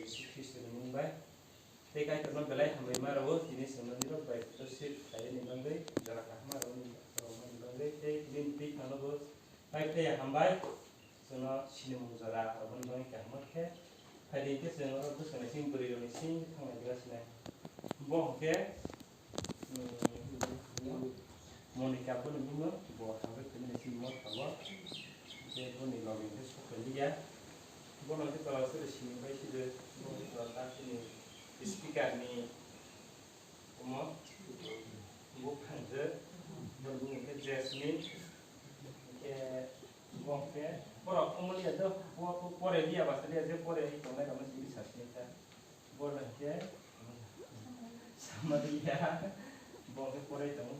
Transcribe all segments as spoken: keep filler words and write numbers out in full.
Jisu Khristoni mung bai. Tei Kaitorno belai hambai ma rwo, tini chwng nini rok bai fellowship khaiyani bagwi, jora kaham ma rwmani bagwi, tei bini twi phano bo bai phaiya hambai. Chwngno sinimung jora aboni bagwi kaham khe phaidi, hinkhe chwng oro bwskango simi bwrwi rokni simi thanglai jaga sinai. Bo hinkhe, mm, Monika boni bumung, bo hambai khaimani simi motha o. Hinkhe boni logi hinkhe sok khailiya. Bono hinkhe tola sori simi bai sidi, bo hinkhe tola ta sini speaker ni omo, bo phangjak, boni bumung hinkhe Jasmine. Hinkhe bo hinkhe borok omo liya do, bo, bo pore liya basa liya je pore tongnai rokno simi sa sini kha. Bono hinkhe Samaria, bo hinkhe pore tongo.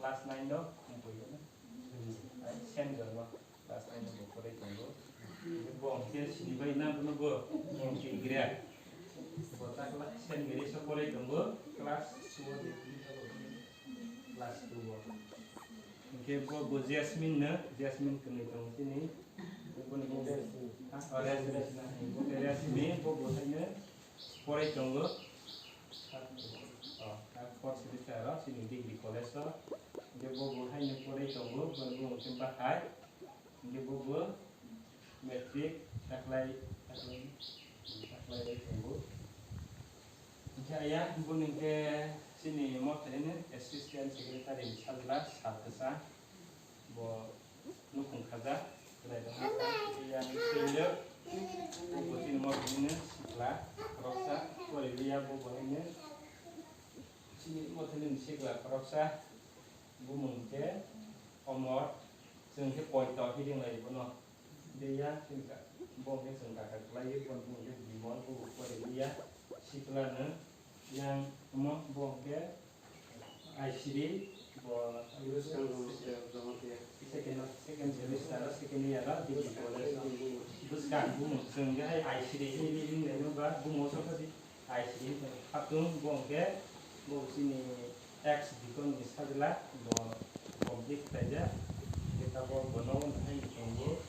Class nine no khumpuio na? Ai, Saint John no class nine no bo porai tongo. Bo hwnkhe sini bai na bono bo, bo hwnkhe gira. Bo ta class Saint Mary's o porai tongo, class two o de, class two o. Hwnkhe bo, bo Jasmine no, Jasmine kwnwi tongo chini. Bo ni bo, ha, oh, Jasmine na, bo khe Jasmine, bo bo haino porai tongo. Oh, fourth semester o chini degree college o. Hingke bo bo haino porai tongo, bo bo hingke bahai. Hingke bo bo matric taklai, taklai, taklai tongo. Hingke aya bo hingke chini mothani assistant secretary ni sajla sal kwchang. Bo nukhung khajak, belai tongma kha, yang twilio, bo chini mothani sikla khoroksa, poriliya bo bo haino chini mothani sikla khoroksa, bumung khe Omor, chwng khe poito hiding lai bono, beya chini ka, bo khe chwng kaka kwlai, bo bumung khe Bimol, bo poriliya sikla no, yang omo bo khe. Aisiri, bo, second, second semester, second year, degree college. Bwskang bumung, chwng khe hai Aisiri hwnwi ring laino ba, bumung sokha di Aisiri hwnwi. Khatung, bo hwnkhe, bo chini ex deacon ni sajla, bo complete khlaijak. Hwnkhe tabok bono hai tongo.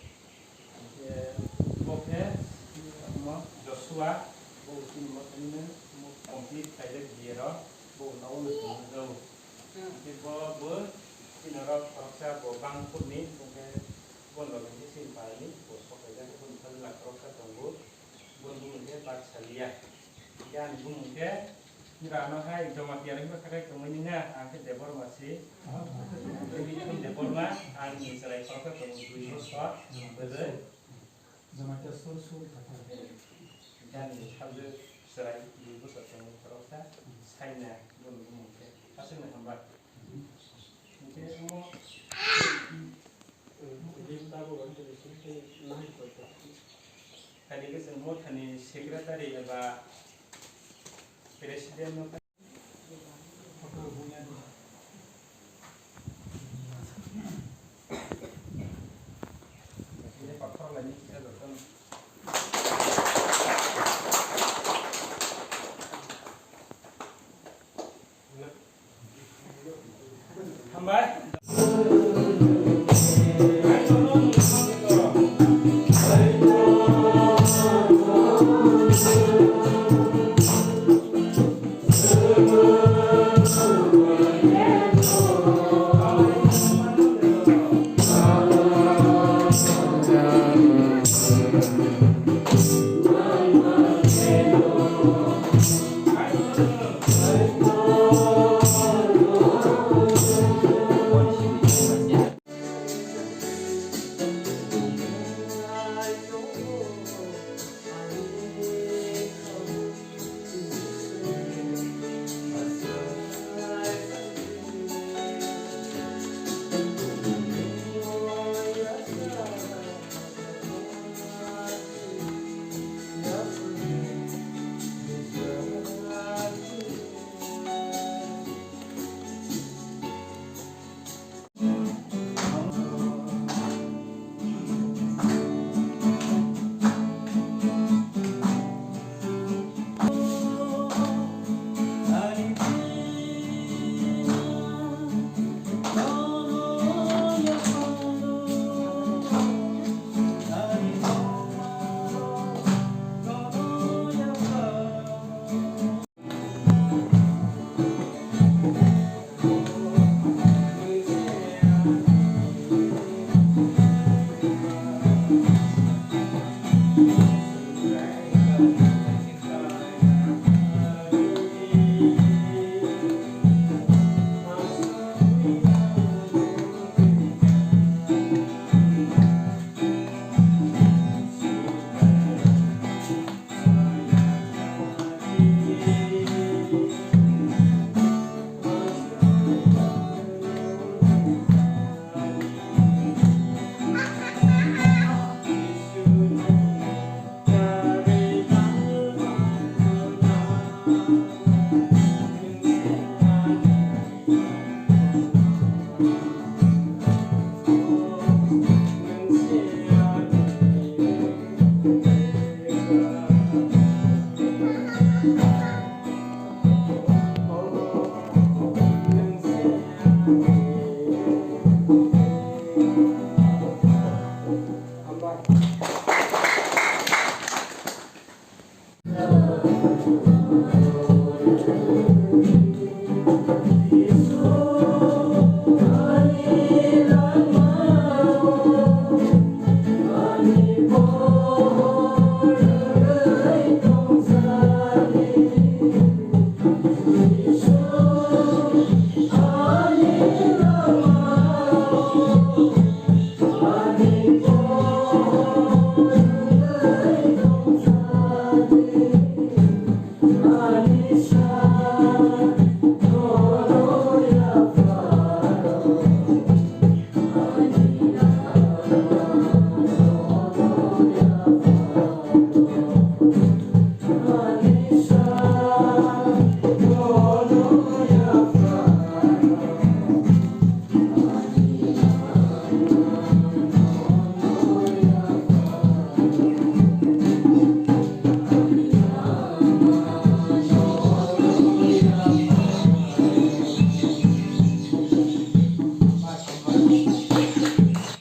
Hwnkhe bo khe, omo Joshua, bo chini mothani no complete khaijak B A rok, bo nogo no tongo. Hwnkhe bo, bo chini oro khoroksa bo Bangphurni, hwnkhe bo logi khe chini phalni bo sok khaijak, bo sajla khoroksa tongo, bo bumung khe Batsaliya. Hwnkhe ani bumung khe Rano hai Jamatia ringba khakai tongmani na, ang khe Debbarma si. Debbarma, ang ni chwrai khoroksa tongo dui bosor, bwrwi. Jamatia sur sur khakai. Jani sabjak chwrai dui bosor tongo khoroksa, saina boni bumung khe. Aswkno hambai. Hwnkhe omo, Khaidi khe chwng mothani secretary eba president no. Hambai.